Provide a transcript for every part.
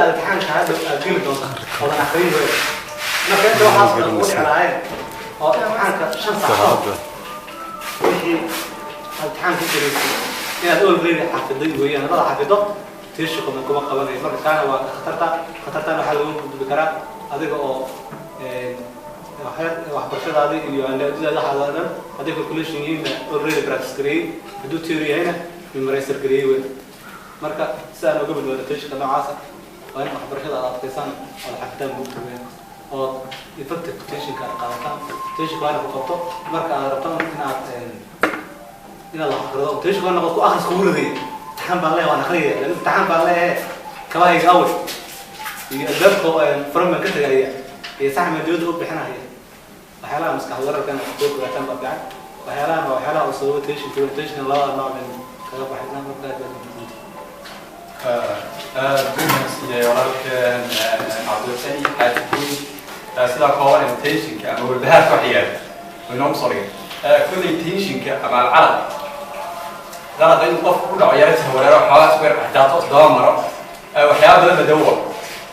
Imtixaanka hadda aad geli doonto oodan akhriin wey. Marka inta waxaas dhan ugu dhici lahaayeen oo imtixaanka 5 saac wixii imtixaan ku jiraysay inaad already xafiday weeyaan. Haddaad xafido, tension kuma qabanayo. Marka kaana waa khatarta. Khatartana waxaa lagu gudbi karaa adiga oo waxbarashadaadi iyo adaada waxaada dhan hadday calculation yihiinna already practice gareeyey, hadduu theory yahayna memorize gareeyey wey. Marka si aan uga badbaado tensionka noocaasa, waa in waxbarashada aad adkaysaan, ood xafidaan buugta weyn, oo effective tensionka aad qaadataan. Tensionka waa inaad ku qabto marka aad rabto inaad wax akhrido. Tensionka waa noqod ku akhris kugu ridaya. Imtixaan baan leeyahay, waan akhriyaya, laakiin imtixaan baan leeyahay, kabahayga awey iyo albaabka furan baan ka tegaya iyo sax baan dibadda u bixinaya. Waxyaalaha maskax wararkan soo fogaataan baa fiican. Waxyaalahan waa waxyaalaha uu sababo tensionka. Tensionka labada nooc baynu kaga baxayna. Marka aad baad mahadsantahay. Aad buu mahadsan walaalkeen Cabdilqani Xaaji Guud. Sidaa kooban tensionka ama walbahaarka wax yaala oo inoogu soo dhigay. Kolley tensionka ama alcalaq qalaqa inuu qofku ku dhaco, yara jahwareero, xoogaa isku yar dhexdaato, isdaba maro, waxyaaba badan ba dawo.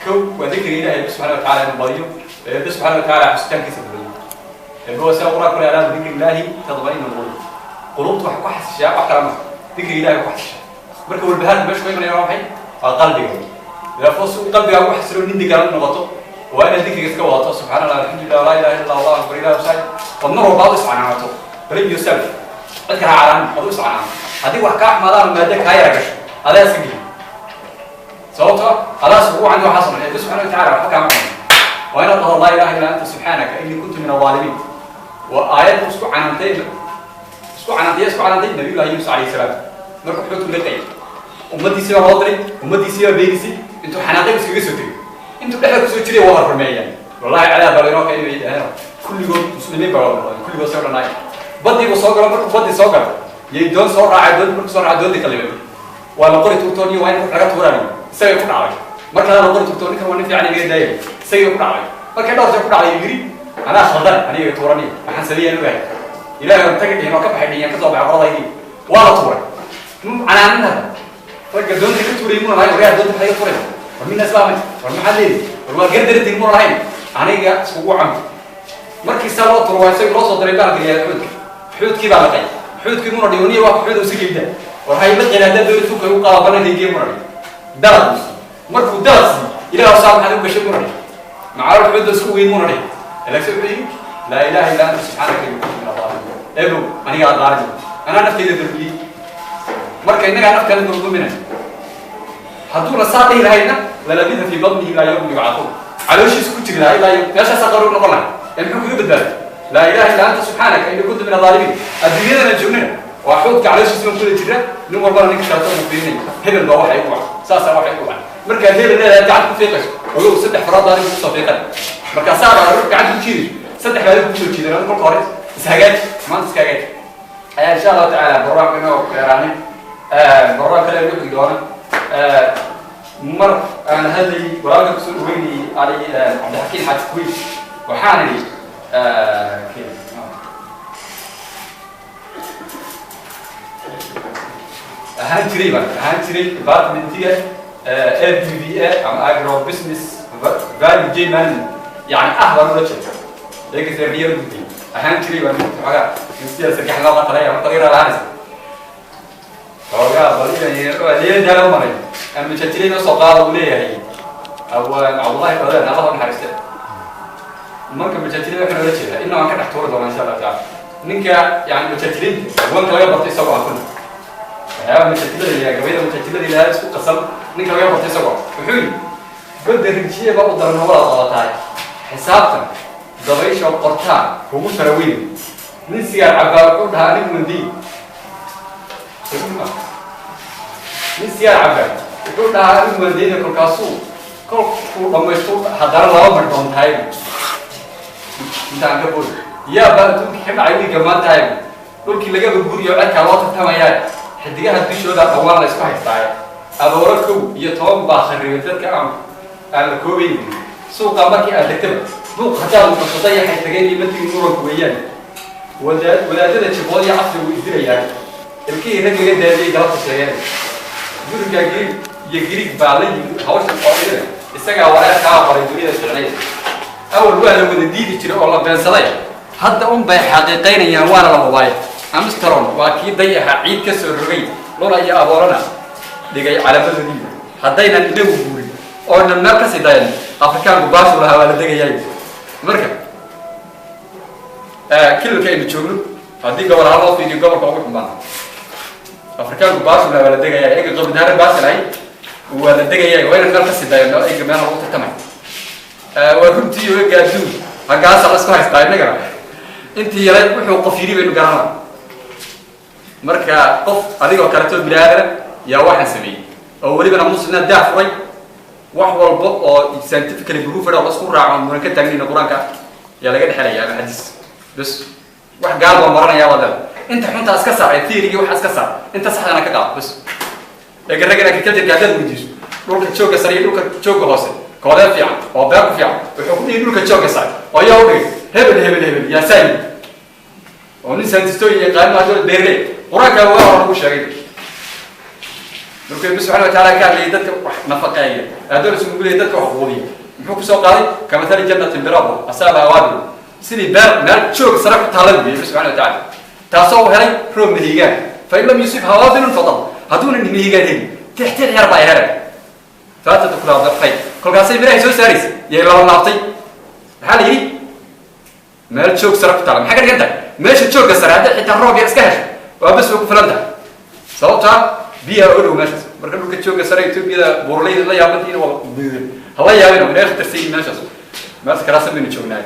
Kow waa dikriga Ilahay subxana wa tacala inuu badiyo, Eebbe subxana wa tacala xusitaankiisa badiyo. Eebbe waa sida Qur-aanku leeyahay: "Alaa bidikri illaahi tadma'inu lqulub." Qulubtu waxay ku xasishaa wax kala ma, dikriga Ilahay ku xasishaa. Marka walbahaarka meesha ku imanaya waa maxay? Waa qalbiga. Therefore, si uu qalbigaa ugu xasilo, nin degaan u noqoto, waa inaad dikriga iska wadato: subxaan Allah, alxamdulillah, laa ilaha illa Allah, akbar, ilah usay. Ood mar walba aad u iscanaanato. Blame yourself, dadka ha canaan, ad u iscanaan. Haddii wax kaa xumaadaan, maado kaa yara gasho, adaa iska gelin, sababto adaas ugu candi waxaa sameeyay. Eebbe subxana wa tacala waxba kaama xumin. Waa inaad dhahdo: "Laa ilaha illa anta subxaanaka innii kuntu min alظaalimiin." Waa aayad isku canantay, isku canantay, isku canantay Nabiyullahi Yunus calayhi salaam markuu xuudku liqayay. Ummaddiisii baa loo diray, ummaddiisii baa beenisay. Intuu xanaaqay iskaga soo tegay. Intuu dhexda kusoo jiray waa rumeeyaan. Wallahi cadaab baa laynoo keenay bay yidhaaheen. Kulligood muslimiin baa wada noqdeen, kulligood soo dhanaay. Baddii buu soo galo. Markuu baddii soo galo yay doon soo raacay. Doon markuu soo raacay, doontii qalibay. Waa la qori tuurtoon iyo waa in laga tuuranayo, isagay ku dhacday. Markaa la qori tuurtoon, ninkan waa nin fiican, inaga daayay, isagay ku dhacday. Markay dhowr jeer ku dhacday, yidhi: "Anaa khaldan, aniga tuuraniyo, waxaan sameeyaan ogahay, Ilaahay on taga dhihin oo ka baxay dhihin, ka soo baxay qoradaydii." Waa la tuuray. Canaanin hadda ragga doonta ka tuuray muna lahayn: "Waryaa, doonta maxay ka tuuraysa? War mina islaamay, war maxaad leedihi? War waa gardaratiin," muna lahayn. "Aniga iskugu cambi." Markii saa loo turo, waa isaga loo soo diray baalka liyaa xuudka. Xuudkii baa laqay. Xuudkii muna dhigo: "Niya, waa xuud usi geyda, war hay laqin, haddaad dooni tuka u qaada bananka gee," muna dhigo. Dalad buu siiyey. Markuu dalad siiyey, "Ilaah saa maxaad u gashay?" muna dhigo. "Macaalool xuudda isku weyn," muna dhigo. Laakiin wuxuu yidhi: "Laa ilaha illa anta subxaanaka inni kuntu min adaalimiin." Eebow, anigaa daalim, anaa naftayda dulmiyey. Marka innagaa nafteena dulduminay. Hadduuna saa dhihi lahayna, lalabitha fii batnihi ilaa yawmi yubcathuun, calooshiisa ku jiri lahaa ilaa meeshaasaa qabri u noqon lahaa. Ee muxuu kaga badbaaday? "Laa ilaha illa anta subxaanaka inni kuntu min adaalimiin." Adduunyadana joognina waa xuudka calooshiisa baan kula jira. Nin walbana ninka kaleto uu fiirinaya. Hebel baa waxay ugu wacan, saasaa waxay ugu wacan. Markaad hebel leedahay, gacanta ku fiiqayso, ogow saddex farood adiga kusoo fiiqan. Markaasaa baa gacanta ku jiidayso, saddex baa adiga kusoo jiidan. Marka hore ishagaaji, maanta iska hagaaji. Insha Allahu tacaala barnaamijka inoo ku dheeraanin, barnaamij kale lagu xigi doona. Mar aan hadlayay walaalka kusoo dhaweynayay Ali Cabdixakiin Xaaji Kuwiil, waxaan idhi ahaan jiray, baan ahaan jiray departmentiga ABVA ama agro business value chain management, yani ah baan ula jeeda iyaga serbiyada gudbay ahaan jiray. Baan xoogaa sida sarkax loo qatalay ama taqira lahaanaysa xoogaa bal inay daala maray ama jajilay noo soo qaada uu leeyahay Abwaan Cabdullahi Qadaan, Allah u naxariiste. Marka majaajilada waxaan oola jeedaa inna waan ka dhex tuuri doonaa insha Allah taala ninka yani majaajilinta abwaanka laga barto isagoo ah kun waxyaabaha majaajilada ilaha, gabayada majaajilada ilaha isku qasan, ninka laga barto isagoo wuxuu yidhi: "Godda rijiye baa u daran hawlaad qabataay, xisaabtan dabaysha qortaa kugu faraweyn. Nin sigaar cabbaa wuxuu dhahaa anigu wandiy, nin sigaar cabbaa wuxuu dhahaa anigu wandiyna, kolkaasuu kolkuu dhammaystu haddana laba madhoon tahay intaan ka bood. Yaa baa adduunkii ka dhacay wiiga maantahay, dhulkii lagaba guriyo cerkaa loo tartamayaa, xidigaha dushooda dhawaan la isku haystaaye. Adooro 11 baa kharibay dadka aan la koobaynin. Suuqa markii aad degtaba buuq haddaad maqasho, dayaxay tageen iyo matigii muranku weeyaan. Wadaadada jibood iyo casrigu isdilayaan, ilkihii rag laga daadiyey galabta sheegeen. Guriga Giriig iyo Giriig baa la yimid hawshan qoodida Isagaa wareerkaa baray dunida ficnay. Awal waa la wada diidi jiray oo la beensaday, hadda un bay xaqiiqaynayaan, waana la hubaay. Armstrong waa kii dayaxa ciid ka soo rogay, luna iyo aboolana dhigay calaamadoodii. Haddaynan inagu guurin oonan meel kasii dayan, Afrikaanku baashu lahaa waa la degayay. Marka kililka aynu joogno, haddii gobol ahaan loo fiiriyo, gobolka ugu xumbaan Afrikaanku baashu lahaa waa la degayay. Ega Qabridaare baasi lahay waa la degayay. Waa inan meel kasii dayano, ega meel lagu tartamay. Waa runtii oo ega adduun haggaasa la isku haystaa. Innagana intii yaray wuxuu qof yidhi baynu garanaa. Marka qof adigoo kaleto bini aadana yaa waxaan sameeyey, oo welibana muslimna daa furay wax walba oo scientifically proven oo lasku raaco, muran ka taagnayna, Qur-aanka yaa laga dhexelaya ama xadiis bas. Wax gaal baa maranaya waa leeda. Inta xuntaa iska saar ee theory waxa iska saar, inta saxdana ka qaad bas. Eega raggan agriculture haddaad weydiiso dhulka joogga sare iyo dhulka joogga hoose koodee fiican oo beer ku fiican, wuxuu ku dhihi dhulka joogga sare. Oo yaa u dhigay? Hebel hebel hebel yaa saa yidhi, oo nin scientist oo yaqaano hadoo beerley. Qur-aanka waa hore lagu sheegay markuu Eebbe subxana watacaala ka hadlayay dadka wax nafaqeeya, adoon isugu leeyay dadka wax quudiya. Muxuu kusoo qaaday? كمثل جنة بربوة أصابها وابل, sidii beer meel joog sare ku taala buy Eebbe subxana watacaala, taasoo uu helay roob mahiigaan. فإن لم يصبها وابل فطل, hadduuna mahiigaan helin, tixtix yar baa helay, فآتت أكلها ضعفين, kolkaasay mirahay soo saaraysa yay laba laabtay. Maxaa la yidhi? Meel joog sare ku taala. Maxay ka dhigan tahay? Meesha joogga sare hadday xitaa roob yar iska hesho, waa bas, way ku filan tahay, sababtaa biyaha oo dhow meeshaas. Marka dhulka joogga sare Etoobiyada buuralayda la yaabantiina waa hala yaabin oo inaga khatarsan yihiin meeshaas. Meesha kalaasan baynu joognaay.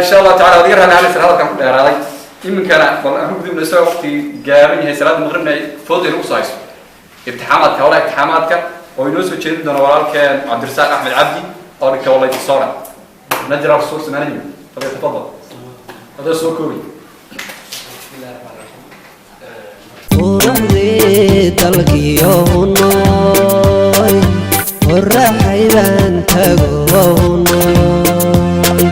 Insha Allah tacala waad iga raali ahaanaysan hadalkan ku dheeraaday. Iminkana bal aan ku gudubno, isagoo waqti gaaban yahay, salaada maqribna ay fooda inagu soo hayso, ibtixaamaadka, howlaha ibtixaamaadka oo inoo soo jeedin doona walaalkeen Cabdirasaaq Axmed Cabdi oo dhigta walaytisora natural resource management. فليتفضل, هذا soo koobi. بسم الله الرحمن الرحيم. Quruxdii dalkiyo hunoy, qoraxay baan tago hunoy,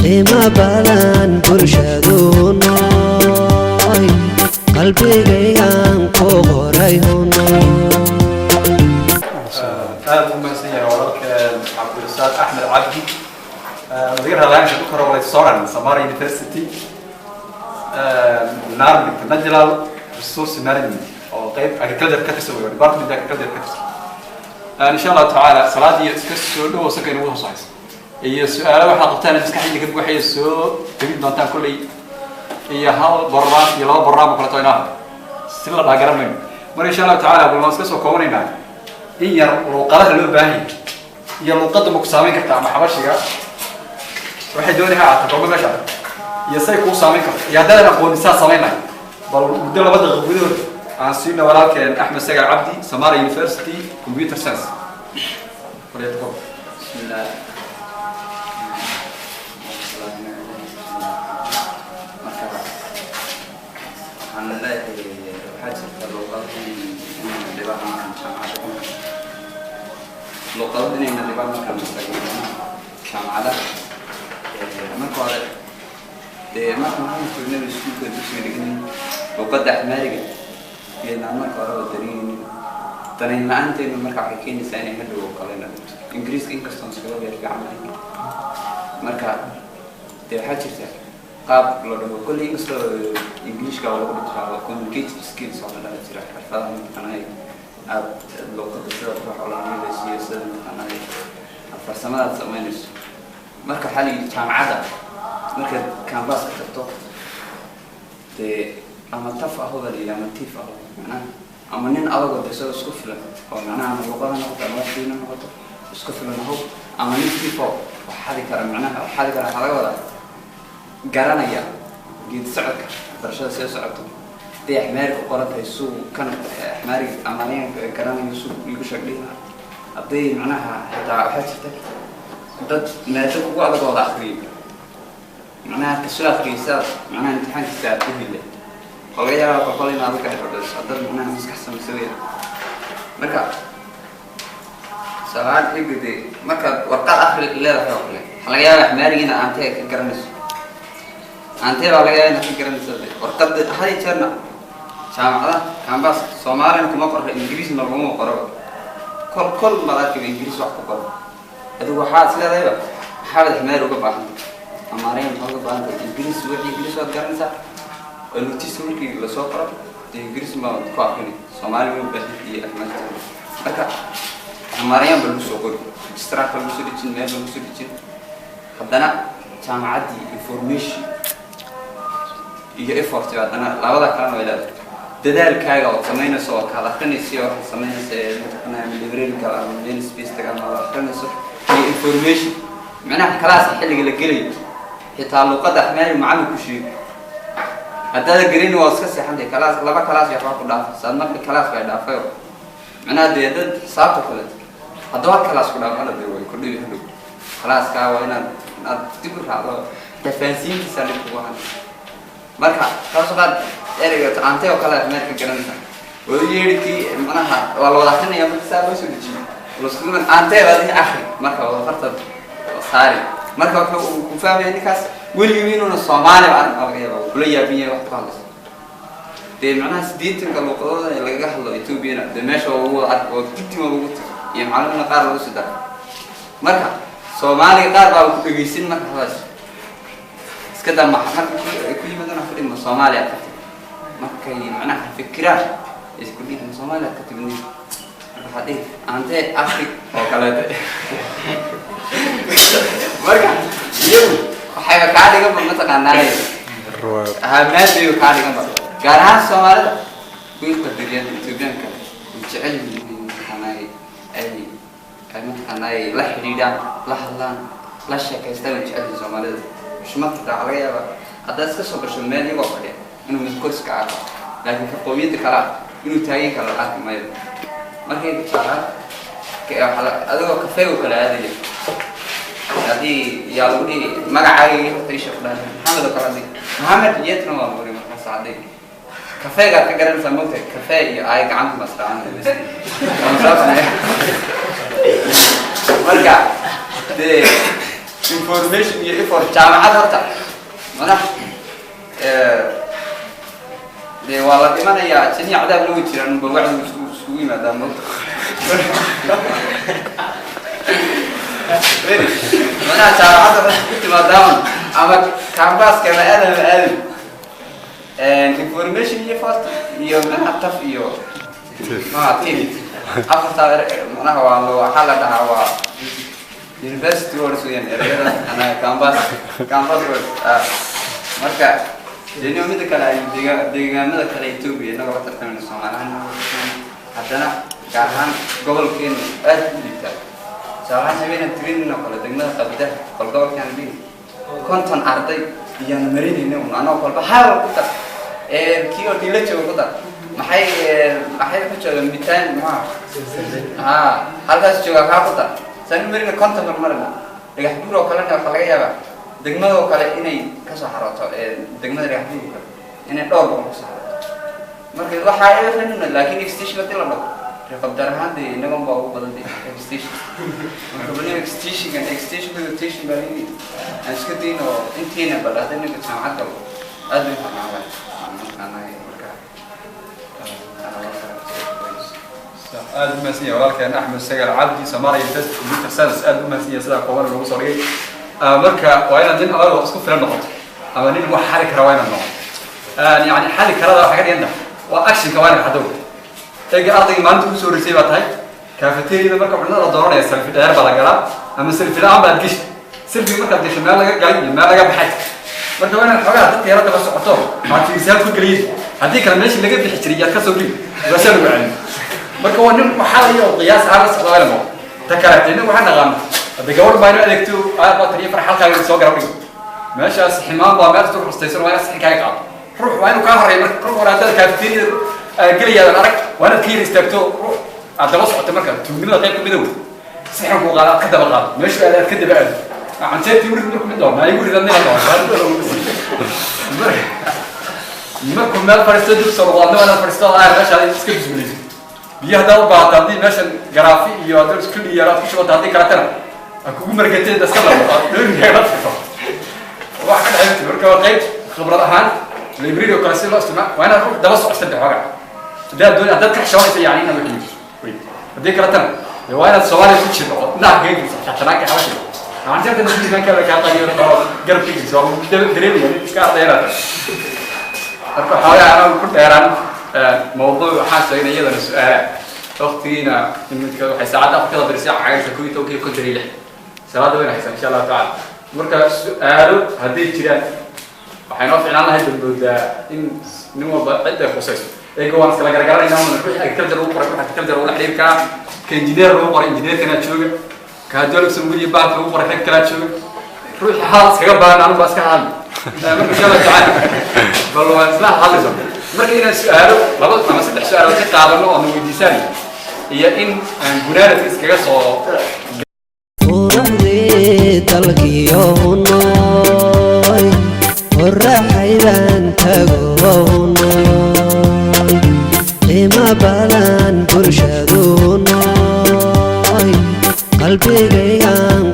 qiimo badan bulshadu hunoy, qalbigaygan ku qoray hunoy. Aad u mahadsan yahay walaalkeen Cabdirasaaq Axmed Cabdi. Laga raadaansha ku koro walaysoran Samara University narmit natural resource management oo qeyb agriculture ka tirsan wey, department agriculture ka tirsan. Insha Allahu tacaala salaadii iska soo dhow sanka inagu soo socaysa iyo su-aalo waxaad qabtaan maskaxdayda ka buuxaya soo tegin doontaan kolley, iyo hal borraam iyo laba borraam oo kaleeto inaa si la dhaa garan mayno. Marka insha Allahu tacaala bal waan iska soo koobanaynaa in yar. Luuqadaha loo baahan yahay iyo luuqadda ma ku saameyn kartaa, ama Xabashiga waxay doonay ha ahaato kolba meesha iyo say kuu saameyn karto, iyo haddaadan aqoonin saa samayn lahay, bal muddo 2 daqiiqo gudahood aan siino walaalkeen Axmed Sagar Cabdi, Samara University, computer science. فليتفضل. بسم الله. Marka waxaan leeyahay, waxaa jirta luuqad inayna dhibaan markaan jaamacadda ku, luuqado inayna dhibaan markaan tagno jaamacadaha. Marka hore dee markaan waxaan joognay iskuulka, dugsiga dhiganay, luuqadda Axmaariga iyaynaan marka horeba danaynin. Danayn la-aanteenu marka waxay keenaysaa inay hadhow oo kale na dhibto Ingiriiska, inkastoon iskaga beer fiican lahayn. Marka dee waxaa jirta qaab la dhaho kolley, inkastoo Ingiliishka oo lagu dhigto communicative skills oo la dhaha jira, xirfadaha mataqaanay aad luuqadda sida wax ula hadlayso iyo sida mataqaanay aad farsamadaad samaynayso. Marka waxaa la yidhi jaamacadda markaad campuska tagto dee ama taf aho baa la yidhi ama tiif aho, macnaha ama nin adagoo de isagoo isku filan oo macnaha ama luuqada noqoto ama waxdiina noqoto isku filan aho, ama nin tifo wax xadi kara. Macnaha wax xadi kara waxaa laga wadaa garanaya geedi socodka barashada sida socoto. Hadday Axmaari ku qoran tahay, suu kan Axmaariga amaaryaanka garanayo suu igu sheeg dhihi lahaa. Hadday macnaha xitaa waxaa jirta dad maado kugu adag oo la akriyo, macnaha kasoo akriyay macnaha imtixaankiisa aad ku hille oo laga yaabaa qofal inaad adiga xidhodhayso dad macnaha maskax samaysa weya. Marka salaad igade markaad warqad akri leedahay oo kale, waxaa laga yaabaa Axmaariga inaad aantee ka garanayso, aantee baa laga yaabaa inaad ka garanayso de warqada. Had iyo jeerna jaamacadaha campus Soomaalina kuma qorra, Ingiriisna laguma qoro. Kol kol baad arkayba Ingiriis wax ku qoro. Adigu waxaad is leedahayba maxaad axmaari uga baahantay, amaaraya maxaa uga baahantay? Ingiriis, wixii Ingiriis waad garanaysaa oo notice markii lasoo qoro dee Ingiriis ma ku akrini, Soomaali ma baahin iyo axmaarta. Marka amaarayaan ba lagu soo qori, registrarka lagu soo dejin, meel lagu soo dejin. Haddana jaamacaddii information iyo effort haddana labada kalena way leedahay. Dadaalkaaga ood samaynayso oo kaad akrinayso iyo waxaad samaynayso ee mataqaanaa ama library-ga ama main space taga ama aad akrinayso iyo information, macnaha kalaaska xilliga la gelayo xitaa luqadda axmaari macallinku sheego haddaada gelin waa iska seexantay. Kalaas laba kalaas iyo waxbaa ku dhaafay saad marka kalaas bay dhaafayo, macnaha dee dad xisaabta kale hadduu hal kalaas ku dhaafana dee way kordhibi hadhow. Kalaaskaa waa inaad aad dib u raacdo, tafaansiintiisa dhib kugu ahan. Marka kaasoo qaad ereyga aantay oo kale axmaar ka garanaysa waa u yeedhi kii, macnaha waa la wada akrinaya. Marka saa loo soo dejiyo laskugu aantay baad ihi akri, marka wada farta saari. Marka wuxuu ku fahmaya ninkaas weligii inuuna Soomaali ba arrin baa laga yaaba kula yaabin yahay wax ku hadlaysa. Dee macnaha 80-ka luuqadooda ee lagaga hadlo Ethoobiana dee meesha waa ugu wada arki oo giddi waa ugu tago iyo macallimiina qaar lagu sii daro. Marka Soomaaliga qaar baa ku dhegeysin marka hadlayso iska daa marka ku yimaadana ku dhigma Soomaaliya ka timid. Markay macnaha fikiraan isku dhigma Soomaaliya ka timid, marka waxaad dhihi aantee afri oo kaleete. Marka iyagu waxayba kaa dhiganba mataqaanaa maadayba kaa dhiganba, gaar ahaan Soomaalida way qadariyaan Ethoobiyaanka, way jecel yihiin inay mataqaanaa ay mataqaanaa la xidhiidhaan, la hadlaan, la sheekaystaan way jecel yihiin Soomaalida. Xushmad xitaa waxaa laga yaabaa haddaad iska soo gasho meel iyagoo fadhiya inuu mid koriska arko, laakiin ka qowmiyadda kale ah inuu taagan kala la arki maayo. Markay tusaalahaan adigoo kafeega kala aadaya haddii yaa lagu dhihi magacaaga horta isha ku dhahay Maxamed oo kale, haddii Maxamed iyadna waa lagu dhihi. Markaas haddii kafeegaad ka garanaysaa mogtahay, kafee iyo ay gacanta masracaan. Marka dee information iyo effort jaamacad horta madax dee waa la dhimanayaa, janiya cadaabna way jiraan ba wacdigu iskugu yimaadaa mogta. Manaha jaamacadda waxay ku timaadaan ama cambaska ama aadam ama aadam information iyo effort iyo manaha taf iyo maha tif afartaa manaha waa waxaa la dhahaa waa university words weeyaan ereyada anaga campus words. Marka dee mida kale ay deegaamada kale Ethiopia inagoo la tartamayno, Soomaalihaan haddana gaar ahaan gobolkeenu aad u liitaa. Tusaalahaan habeenan tirinin oo kale degmada Qabdaha qol gobolkaan dhihi 50 arday iyaanu marinayna un anoo kolba hal ku dar kii oo dhila jooga ku dar maxay maxay ku jooga mitaan maxaa ha halkaas jooga kaa ku dar saan marina 50 baan marina. Dhagax Buur oo kalena waxaa laga yaabaa degmada oo kale inay kasoo xarooto, degmada Dhagax Buur oo kale inay dhowr boqol kasoo xarooto. Marka waxaa ay laakiin extension hadii la dhaho qabdar ahaan dee inagan baa ugu badan dee extension. Marka bani extensionkan extension rotation baa leeyihi aan iska dayn oo intiina bal hadda ninka jaamacad galo aad bay fiicnaan lahayd. Marka Aad u mahadsan yahay walaalkeen Axmed Sagal Cabdi, Soomaaliya University Computer Science. Aad u mahadsan yahay sidaa kooban loogu soo dhigay. Marka waa inaad nin adag oo isku filan noqoto ama nin wax xali kara waa inaad noqoto. Yani xali karada waxay ka dhigan tahay waa actionka waa inaad xadow eega ardayga maalinta kusoo horreysay baa tahay cafeteriada. Marka cuntada la dooranaya selfie dheer baa la galaa ama selfie la'aan baad geshi. Selfie markaad gasho meel laga galay iyo meel laga baxay. Marka waa inaad xoogaa dadka yara daba socoto, aad fiirisaal ku geliyin, haddii kale meeshii laga bixi jiray yaad ka soo geli waasaa lagu celin. Marka waa nin waxaa iyo qiyaas ahaan la socda waa ina ta kale innagu waxaan naqaana hadda gabadh baa inoo adeegto aad baa tiriyo far halkaaga soo garab dhigo meeshaas ximaan baa meel kasoo rustaysan waa inaad sixin kaaga qaado. Ruux waa inuu kaa horeeyo. Marka ruux hore haddaad cafeteriada gelayaadan arag waa inaad ka yar istaagto, ruux aad daba socoto. Marka tuugnimada qayb ka midow sixin kuu qaado aad ka daba qaado meeshu aad aad ka daba aado canjeertii urid markuu mid dhaho maa igu ridan nina dhaho markuu meel fadhiisto dib soo noqdo adna waa inaad fadhiisto aar meesha aad iska bismilayso biyo haddaad u baahato haddii meeshan garaafi iyo haddaad isku dhiyaar aad ku shubato haddii kaletana ha kugu margateed iska labo aad doonigaaga furto wax ka dhexay. Marka waa qayb khibrad ahaan library oo kale si loo isticmaalo waa inaad ruux daba socota xoogaa haddaad doon haddaad ka xishoonaysa yani inaad wax iibiso haddii kaletana Dee waa inaad Soomaaliya ku jirto oo dhinaca kaga geliso shashanaanka xabashiga amaanjarta nasiibkan kaa qayo oo garabka geliso waa lagu dareemaya nin iska ardayna. Marka waxoogaa anagu ku dheeraan mawduuc, waxaan sheegnay iyadana su-aalaha waqtigiina imika waxay saacadda Afrikada Bari saaca cagaysa 11:56, salaada wayna haysaa insha Allahu tacala. Marka su-aalo hadday jiraan waxay noo ficnaan lahayd bal moodaa in nin walba cid ay khusayso eega waan iskala garagaranayna. Wixii agriculture lagu qoray, waxa agriculture lagula xiriiri karaa, ka engineer lagu qoray engineerkana jooga, ka haddii bank lagu qoray rag kalaa jooga, ruuxii hadal iskaga baahan anu baa iska hadli. Marka insha Allah tacaala bal waan isla hadlayso. Marka inaan su-aalo laba ama saddex su-aalood ka qaadano oo na weydiisaan iyo in aan gunaanadka iskaga soo Quruxdii dalkiyo hunoy, qoraxaydan tago hunoy, qiimo badan bulshadu hunoy, qalbigaygan.